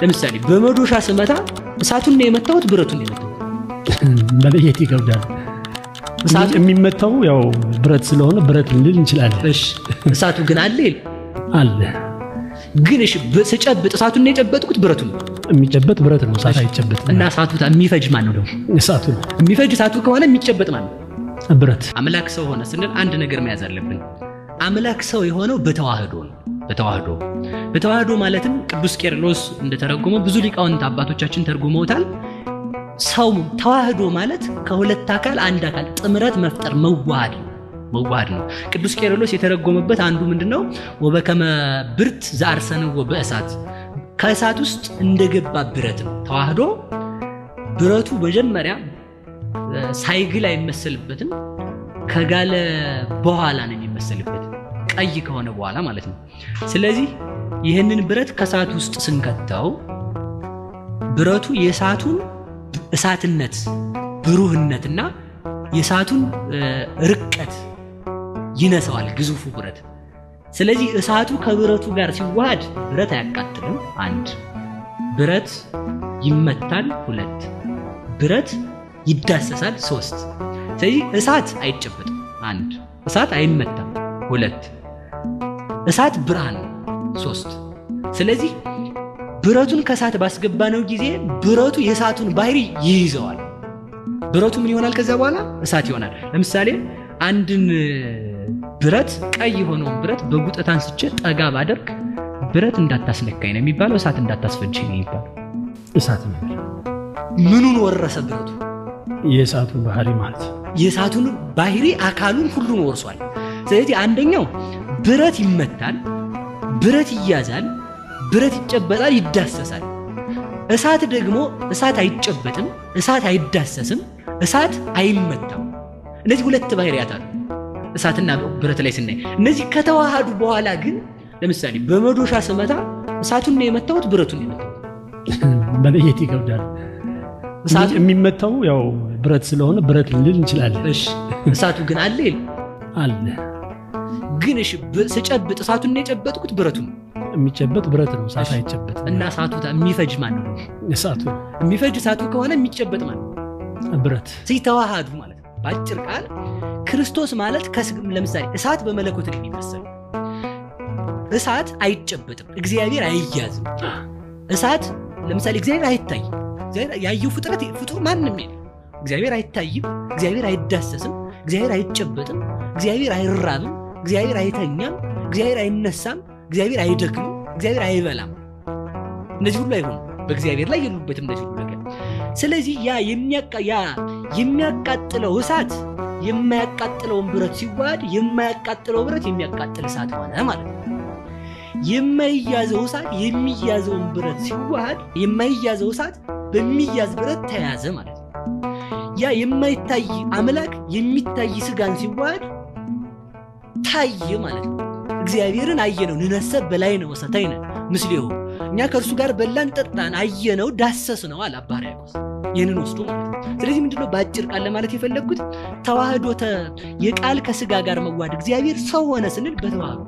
ለምሳሌ በመዶሻ ስመታ እሳቱን ነው የመታሁት፣ ብረቱን ነው የመታሁት? መለየት ይከብዳል። እሳቱ የሚመታው ያው ብረት ስለሆነ ብረት ልንል እንችላለን። እሺ፣ እሳቱ ግን አለ የለም? አለ። ግን እሺ፣ ስጨብጥ እሳቱን ነው የጨበጥኩት፣ ብረቱን ነው? የሚጨበጥ ብረት ነው፣ እሳት አይጨበጥም። እና እሳቱ የሚፈጅ ማን ነው ደግሞ? እሳቱ ነው። የሚፈጅ እሳቱ ከሆነ የሚጨበጥ ማን ነው? ብረት። አምላክ ሰው ሆነ ስንል አንድ ነገር መያዝ አለብን። አምላክ ሰው የሆነው በተዋህዶ ነው። በተዋህዶ፣ በተዋህዶ ማለትም ቅዱስ ቄርሎስ እንደተረጎመው፣ ብዙ ሊቃውንት አባቶቻችን ተርጉመውታል። ሰው ተዋህዶ ማለት ከሁለት አካል አንድ አካል ጥምረት መፍጠር፣ መዋሃድ ነው። መዋሃድ ነው። ቅዱስ ቄርሎስ የተረጎመበት አንዱ ምንድነው? ወበከመ ብርት ዘአርሰንዎ በእሳት፣ ከእሳት ውስጥ እንደገባ ብረት ነው። ተዋህዶ ብረቱ መጀመሪያ ሳይግል አይመሰልበትም። ከጋለ በኋላ ነው የሚመሰልበት፣ ቀይ ከሆነ በኋላ ማለት ነው። ስለዚህ ይህንን ብረት ከእሳት ውስጥ ስንከተው ብረቱ የእሳቱን እሳትነት፣ ብሩህነትና የእሳቱን ርቀት ይነሳዋል፣ ግዙፉ ብረት። ስለዚህ እሳቱ ከብረቱ ጋር ሲዋሃድ ብረት አያቃጥልም። አንድ፣ ብረት ይመታል። ሁለት፣ ብረት ይዳሰሳል። ሶስት። ስለዚህ እሳት አይጨበጥም። አንድ፣ እሳት አይመታም። ሁለት፣ እሳት ብርሃን ነው። ሶስት። ስለዚህ ብረቱን ከእሳት ባስገባነው ጊዜ ብረቱ የእሳቱን ባህሪ ይይዘዋል። ብረቱ ምን ይሆናል? ከዛ በኋላ እሳት ይሆናል። ለምሳሌ አንድን ብረት፣ ቀይ የሆነውን ብረት በጉጠት አንስቼ ጠጋ ባደርግ ብረት እንዳታስነካኝ ነው የሚባለው፣ እሳት እንዳታስፈጅኝ ነው የሚባለው? እሳት ነው። ምኑን ወረሰ ብረቱ? የእሳቱን ባህሪ ማለት ነው። የእሳቱን ባህሪ፣ አካሉን ሁሉን ወርሷል። ስለዚህ አንደኛው ብረት ይመታል፣ ብረት ይያዛል፣ ብረት ይጨበጣል፣ ይዳሰሳል። እሳት ደግሞ እሳት አይጨበጥም፣ እሳት አይዳሰስም፣ እሳት አይመታም። እነዚህ ሁለት ባህሪያት አሉ እሳትና ብረት ላይ ስናይ። እነዚህ ከተዋሃዱ በኋላ ግን ለምሳሌ በመዶሻ ስመታ እሳቱን ነው የመታሁት፣ ብረቱን ነው የመታሁት? መለየት ይከብዳል። እሳቱ የሚመታው ያው ብረት ስለሆነ ብረት ልንል እንችላለን። እሺ፣ እሳቱ ግን አለ የለም? አለ። ግን እሺ፣ ስጨብጥ እሳቱን ነው የጨበጥኩት፣ ብረቱን ነው? የሚጨበጥ ብረት ነው፣ እሳት አይጨበጥም። እና እሳቱ የሚፈጅ ማን ነው? እሳቱ ነው። የሚፈጅ እሳቱ ከሆነ የሚጨበጥ ማን ነው? ብረት። ስለዚህ ተዋሃዱ ማለት ነው። በአጭር ቃል ክርስቶስ ማለት ለምሳሌ እሳት በመለኮት ነው የሚመሰለው። እሳት አይጨበጥም፣ እግዚአብሔር አይያዝም። እሳት ለምሳሌ እግዚአብሔር አይታይም። እግዚአብሔር ያየው ፍጥረት ፍጡር ማንም የለም። እግዚአብሔር አይታይም፣ እግዚአብሔር አይዳሰስም፣ እግዚአብሔር አይጨበጥም፣ እግዚአብሔር አይራብም፣ እግዚአብሔር አይተኛም፣ እግዚአብሔር አይነሳም፣ እግዚአብሔር አይደክምም፣ እግዚአብሔር አይበላም። እነዚህ ሁሉ አይሆኑም። በእግዚአብሔር ላይ የሉበትም እነዚህ ሁሉ ነገር። ስለዚህ ያ የሚያቃጥለው እሳት የማያቃጥለውን ብረት ሲዋሃድ የማያቃጥለው ብረት የሚያቃጥል እሳት ሆነ ማለት ነው። የማይያዘው እሳት የሚያዘውን ብረት ሲዋሃድ የማይያዘው እሳት በሚያዝ ብረት ተያዘ ማለት ነው። ያ የማይታይ አምላክ የሚታይ ስጋን ሲዋሃድ ታየ ማለት ነው። እግዚአብሔርን አየነው፣ ንነሰ በላይነ ወሰተይነ ምስሌሁ፣ እኛ ከእርሱ ጋር በላን ጠጣን፣ አየነው፣ ዳሰስነው አለ አባ ሕርያቆስ። ይህንን ወስዶ ማለት ነው። ስለዚህ ምንድነው በአጭር ቃል ለማለት የፈለግኩት፣ ተዋህዶ የቃል ከስጋ ጋር መዋሃድ፣ እግዚአብሔር ሰው ሆነ ስንል በተዋህዶ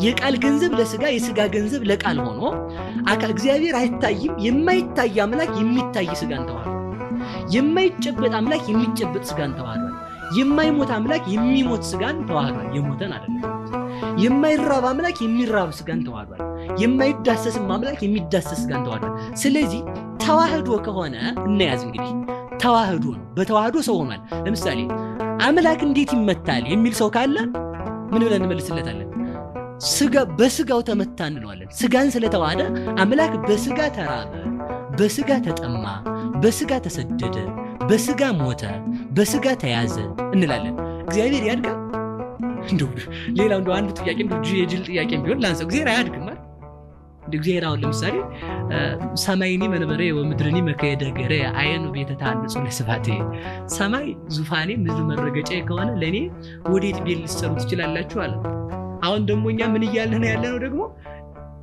የቃል ገንዘብ ለስጋ፣ የስጋ ገንዘብ ለቃል ሆኖ እግዚአብሔር አይታይም። የማይታይ አምላክ የሚታይ ስጋን ተዋህዷል። የማይጨበጥ አምላክ የሚጨበጥ ስጋን ተዋህዷል። የማይሞት አምላክ የሚሞት ስጋን ተዋህዷል። የሞተን አይደለም። የማይራብ አምላክ የሚራብ ስጋን ተዋህዷል። የማይዳሰስም አምላክ የሚዳሰስ ስጋን ተዋህዷል። ስለዚህ ተዋህዶ ከሆነ እናያዝ እንግዲህ ተዋህዶ ነው። በተዋህዶ ሰው ሆኗል። ለምሳሌ አምላክ እንዴት ይመታል የሚል ሰው ካለ ምን ብለን እንመልስለታለን? ስጋ በስጋው ተመታ እንለዋለን። ስጋን ስለተዋሃደ አምላክ በስጋ ተራበ፣ በስጋ ተጠማ፣ በስጋ ተሰደደ፣ በስጋ ሞተ፣ በስጋ ተያዘ እንላለን። እግዚአብሔር ያድጋል? እንደው ሌላው እንደው አንዱ ጥያቄ፣ እንደው የጅል ጥያቄ ቢሆን ላንሳው። እግዚአብሔር አያድግም አይደል? እንደ እግዚአብሔር አሁን ለምሳሌ ሰማይኒ መንበሬ ወምድርኒ መከየደ እገሬ አየኑ ቤተ ተሐንጹ ለስብሐቴ፣ ሰማይ ዙፋኔ ምድር መረገጫዬ ከሆነ ለእኔ ወዴት ቤት ልትሰሩ ትችላላችሁ አለ። አሁን ደግሞ እኛ ምን እያልን ነው ያለነው? ደግሞ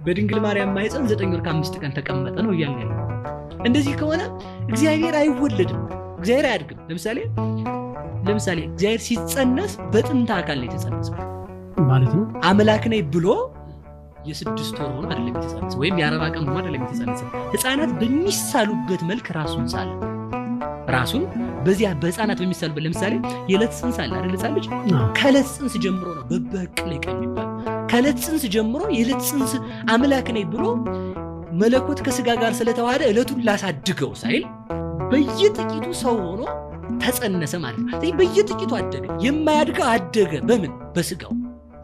በድንግል ማርያም ማኅፀን 9 ወር ከ5 ቀን ተቀመጠ ነው እያልን ያለነው። እንደዚህ ከሆነ እግዚአብሔር አይወለድም፣ እግዚአብሔር አያድግም። ለምሳሌ እግዚአብሔር ሲጸነስ በጥንተ አካል ነው የተጸነሰው ማለት ነው። አምላክ ነኝ ብሎ የ6 ወር ሆኖ አይደለም የተጸነሰ፣ ወይም የ40 ቀን ሆኖ አይደለም የተጸነሰ። ህፃናት በሚሳሉበት መልክ ራሱን ሳለ። ራሱን በዚያ በህፃናት በሚሳሉበት፣ ለምሳሌ የዕለት ጽንስ አለ አይደል? ህፃን ልጅ ከዕለት ጽንስ ጀምሮ ነው በበቅል ቀን የሚባል። ከዕለት ጽንስ ጀምሮ የዕለት ጽንስ አምላክ ነኝ ብሎ መለኮት ከስጋ ጋር ስለተዋሃደ ዕለቱን ላሳድገው ሳይል በየጥቂቱ ሰው ሆኖ ተጸነሰ ማለት ነው። ስለዚህ በየጥቂቱ አደገ። የማያድገው አደገ። በምን? በስጋው፣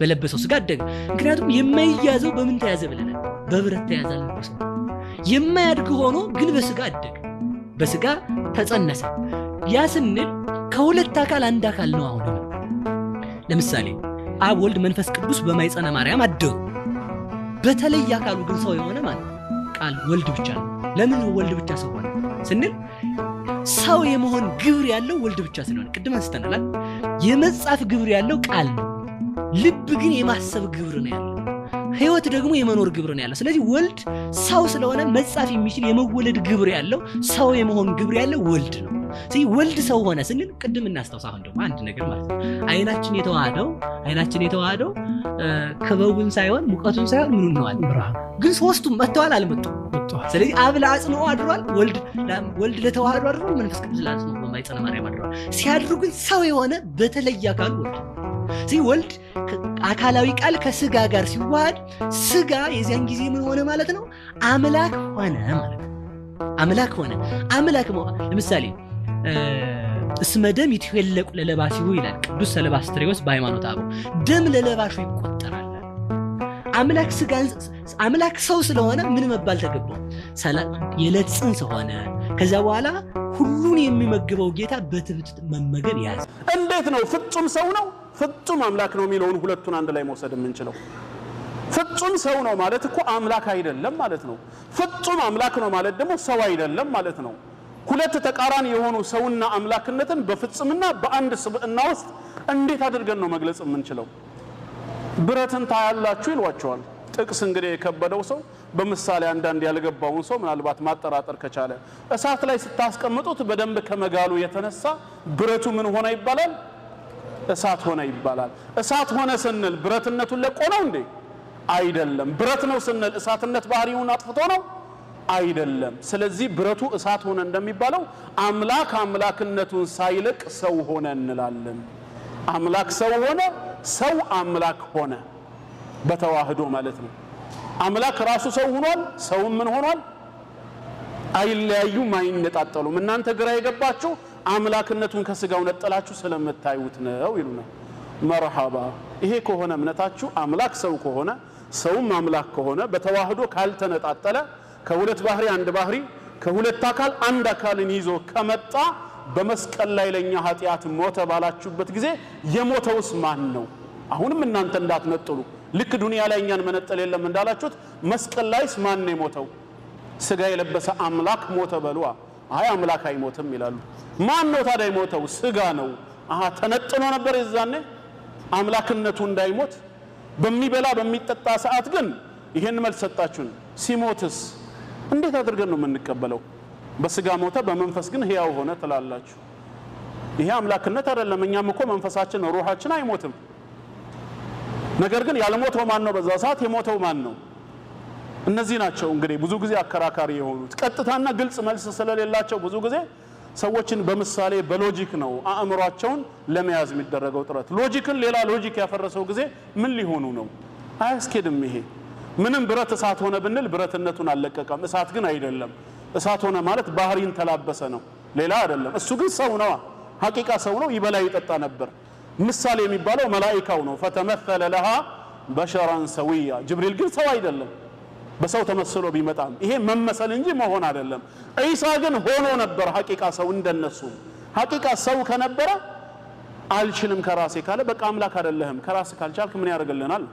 በለበሰው ስጋ አደገ። ምክንያቱም የማይያዘው በምን ተያዘ ብለናል? በብረት ተያዘ አልነበሰው። የማያድግ ሆኖ ግን በስጋ አደገ፣ በስጋ ተጸነሰ። ያ ስንል ከሁለት አካል አንድ አካል ነው። አሁን ለምሳሌ አብ፣ ወልድ፣ መንፈስ ቅዱስ በማይጸነ ማርያም አደሩ። በተለየ አካሉ ግን ሰው የሆነ ማለት ቃል ወልድ ብቻ ነው። ለምን ወልድ ብቻ ሰው ሆነ ስንል ሰው የመሆን ግብር ያለው ወልድ ብቻ ስለሆነ፣ ቅድም አንስተናል። የመጻፍ ግብር ያለው ቃል ነው። ልብ ግን የማሰብ ግብር ነው ያለው። ህይወት ደግሞ የመኖር ግብር ነው ያለው። ስለዚህ ወልድ ሰው ስለሆነ መጻፍ የሚችል፣ የመወለድ ግብር ያለው፣ ሰው የመሆን ግብር ያለው ወልድ ነው። ስለዚህ ወልድ ሰው ሆነ ስንል ቅድም እናስታውስ። አሁን ደግሞ አንድ ነገር ማለት ነው። አይናችን የተዋሃደው ክበቡን ሳይሆን፣ ሙቀቱን ሳይሆን ምኑን ነው አለ። ብርሃን። ግን ሶስቱም መጥተዋል አልመጡም? መጥተዋል። ስለዚህ አብ ለአጽንኦ አድሯል፣ ወልድ ለተዋህዶ አድሯል፣ መንፈስ ቅዱስ ለአጽንኦ በማኅፀነ ማርያም አድሯል። ሲያድሩ ግን ሰው የሆነ በተለየ አካሉ ወልድ። ስለዚህ ወልድ አካላዊ ቃል ከስጋ ጋር ሲዋሃድ ስጋ የዚያን ጊዜ ምን ሆነ ማለት ነው? አምላክ ሆነ ማለት ነው። አምላክ ሆነ። አምላክ ለምሳሌ እስመ ደም ይትዌለቁ ለለባሲሁ ይላል ቅዱስ ሰለባስትሪዎስ በሃይማኖተ አበው። ደም ለለባሹ ይቆጠራል። አምላክ ስጋን፣ አምላክ ሰው ስለሆነ ምን መባል ተገባው? የዕለት ጽንስ ሆነ። ከዚያ በኋላ ሁሉን የሚመግበው ጌታ በትብት መመገብ ያዘ። እንዴት ነው ፍጹም ሰው ነው፣ ፍጹም አምላክ ነው የሚለውን ሁለቱን አንድ ላይ መውሰድ የምንችለው? ፍጹም ሰው ነው ማለት እኮ አምላክ አይደለም ማለት ነው። ፍጹም አምላክ ነው ማለት ደግሞ ሰው አይደለም ማለት ነው። ሁለት ተቃራኒ የሆኑ ሰውና አምላክነትን በፍጽምና በአንድ ስብዕና ውስጥ እንዴት አድርገን ነው መግለጽ የምንችለው? ብረትን ታያላችሁ ይሏቸዋል። ጥቅስ እንግዲህ የከበደው ሰው በምሳሌ አንዳንድ ያልገባውን ሰው ምናልባት ማጠራጠር ከቻለ፣ እሳት ላይ ስታስቀምጡት በደንብ ከመጋሉ የተነሳ ብረቱ ምን ሆነ ይባላል? እሳት ሆነ ይባላል። እሳት ሆነ ስንል ብረትነቱን ለቆ ነው እንዴ? አይደለም። ብረት ነው ስንል እሳትነት ባህሪውን አጥፍቶ ነው? አይደለም። ስለዚህ ብረቱ እሳት ሆነ እንደሚባለው አምላክ አምላክነቱን ሳይለቅ ሰው ሆነ እንላለን። አምላክ ሰው ሆነ፣ ሰው አምላክ ሆነ፣ በተዋህዶ ማለት ነው። አምላክ ራሱ ሰው ሆኗል፣ ሰውም ምን ሆኗል? አይለያዩም፣ አይነጣጠሉም። እናንተ ግራ የገባችሁ አምላክነቱን ከስጋው ነጠላችሁ ስለምታዩት ነው ይሉናል። መርሃባ፣ ይሄ ከሆነ እምነታችሁ፣ አምላክ ሰው ከሆነ፣ ሰውም አምላክ ከሆነ፣ በተዋህዶ ካልተነጣጠለ፣ ከሁለት ባህሪ አንድ ባህሪ፣ ከሁለት አካል አንድ አካልን ይዞ ከመጣ፣ በመስቀል ላይ ለኛ ኃጢአት ሞተ ባላችሁበት ጊዜ የሞተውስ ማን ነው? አሁንም እናንተ እንዳትነጥሉ፣ ልክ ዱንያ ላይ እኛን መነጠል የለም እንዳላችሁት፣ መስቀል ላይስ ማን ነው የሞተው? ስጋ የለበሰ አምላክ ሞተ በሉዋ። አይ አምላክ አይሞትም ይላሉ። ማን ነው ታዲያ የሞተው? ስጋ ነው። አሃ፣ ተነጥሎ ነበር የዛኔ አምላክነቱ እንዳይሞት በሚበላ በሚጠጣ ሰዓት ግን ይሄን መልስ ሰጣችሁን። ሲሞትስ እንዴት አድርገን ነው የምንቀበለው? በስጋ ሞተ፣ በመንፈስ ግን ሕያው ሆነ ትላላችሁ። ይሄ አምላክነት አይደለም። እኛም እኮ መንፈሳችን ሩሃችን አይሞትም። ነገር ግን ያልሞተው ማን ነው? በዛ ሰዓት የሞተው ማን ነው? እነዚህ ናቸው እንግዲህ ብዙ ጊዜ አከራካሪ የሆኑት። ቀጥታና ግልጽ መልስ ስለሌላቸው ብዙ ጊዜ ሰዎችን በምሳሌ በ logic ነው አእምሯቸውን ለመያዝ የሚደረገው ጥረት። Logic ን ሌላ logic ያፈረሰው ጊዜ ምን ሊሆኑ ነው? አያስኬድም። ይሄ ምንም ብረት እሳት ሆነ ብንል ብረትነቱን አልለቀቀም። እሳት ግን አይደለም። እሳት ሆነ ማለት ባህሪን ተላበሰ ነው፣ ሌላ አይደለም። እሱ ግን ሰው ነዋ። ሐቂቃ ሰው ነው። ይበላ ይጠጣ ነበር። ምሳሌ የሚባለው መላኢካው ነው። فتمثل لها بشرا سويا። ጅብሪል ግን ሰው አይደለም። በሰው ተመስሎ ቢመጣም ይሄ መመሰል እንጂ መሆን አይደለም። ዒሳ ግን ሆኖ ነበር ሐቂቃ ሰው እንደነሱ። ሐቂቃ ሰው ከነበረ አልችልም ከራሴ ካለ በቃ አምላክ አይደለህም። ከራስህ ካልቻልክ ምን ያደርግልናል?